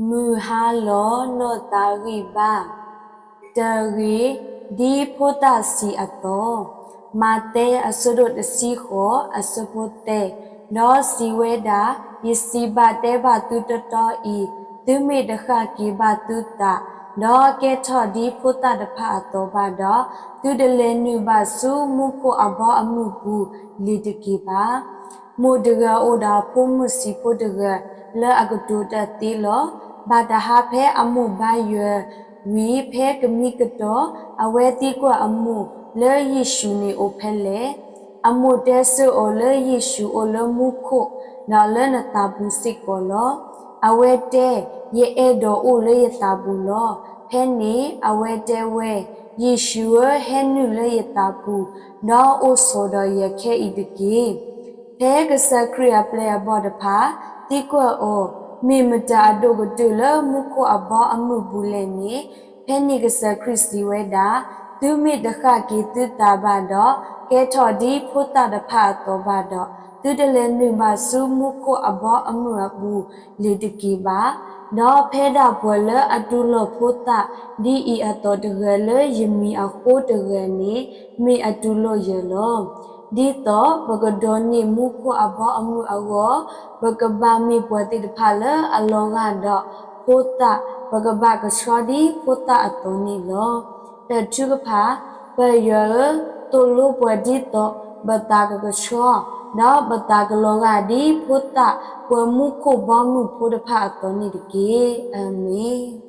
မုၢ်ဟါလီၤနီၢ်သးဂံၢ်ဘါ, တၢ်ဂ့ၢ်, ဒ်ဖိသၣ်ဆံးအသိး, မးသဲအဆၢဒိၣ်တဆံဃိးအဆၢဖိသၢ, ဒီးစံးဝဲဒၣ်, ယစံးဘၣ်တဲဘၣ်သုတီတီအံၤ, သုမ့ၢ်တဃၣ်က့ၤဘၣ်သုသး, ဒီးကဲထီၣ်ဒ်ဖိသၣ်တဖၣ်အသိးဘၣ်ဒီး, သုတလဲၤနုာ်ဘၣ်ဆူမူခိၣ်အဘီအမုၢ်ပူၤလ့ၤတက့ၤဘၣ်. မိၢ်တဂၤအိၣ်ဒီးအဖိမုၣ်ဆံးဖိတဂၤ လၢအကတိၤတၢ်သ့လီၤ. ဘၣ်တဟါဖဲအမိၢ်ဘါယွၤဝံၤ ဖဲကမံကတီၢ် အဝဲသံကွၢ်အမိၢ်လၢယ့ၣ်ၡူးန့ၣ်အိၣ်ဖဲလဲၣ်. အမိၢ်တဲဆၢအီၤလၢယ့ၣ်ၡူးအိၣ်လၢမူခိၣ် ဒီးလၢနသးပူၤစ့ၢ်ကီးလီၤ. အဝဲတဲ, ယအဲၣ်ဒိးအိၣ်လၢယသးပူၤလီၤ. ဖဲန့ၣ်အဝဲတဲဝဲ, ယ့ၣ်ၡူးဧၢ, ဟဲနုာ်လၢယသးပူၤ, ဒီးအိၣ်ဆိးဒီးယၤခဲအံၤတက့ၢ်. ဖဲကစၢ်ခရံာ်အပျဲၢ်အဘီၣ်တဖၣ် သံကွၢ်အီၤ, မ့ၢ်မတၤအဒိၣ်ကတၢၢ်လၢမူခိၣ်အဘီအမုၢ်ပူၤလဲၣ်န့ၣ်, ဖဲန့ၣ်ကစၢ်ခရံာ်စံးဝဲဒၣ်, သုမ့ၢ်တဃၣ်က့ၤသုသးဘၣ်ဒီး, ကဲထီၣ်ဒ်ဖိသၣ်တဖၣ်အသိးဘၣ်ဒီး, သုတလဲၤနုာ်ဘၣ်ဆူမူခိၣ်အဘီအမုၢ်အပူၤလ့ၤတက့ၤဘၣ်. ဒီးဖဲဒၣ်ပှၤလၢအတူၢ်လိာ်ဖိသၣ်ဒ်အံၤအသိးတဂၤလၢယမံၤအဃိတဂၤန့ၣ်, မ့ၢ်အတူၢ်လိာ်ယၤလီၤ. ဒ်သိးပကဒိးန့ၢ်မူခိၣ်အဘီအမုၢ်အဂီၢ်, ပကဘၣ်မ့ၢ်ပှၤသ့ၣ်တဖၣ်လၢအလီၤဂာ်ဒီးဖိသၣ်, ပကဘၣ်ကဆှီဒ်ဖိသၣ်အသိးန့ၣ်လီၤ. တၢ်ထုကဖၣ်, ပၢ်ယွၤဧၢ, သိၣ်လိပှၤဒ်သိးပသးကကဆှီ, ဒီးပသးကလီၤဂာ်ဒ်ဖိသၣ်ပှၤမူခိၣ်ဘီမုၢ်ဖိတဖၣ်အသိးန့ၣ်တက့ၢ်. အၤမ့ၣ်.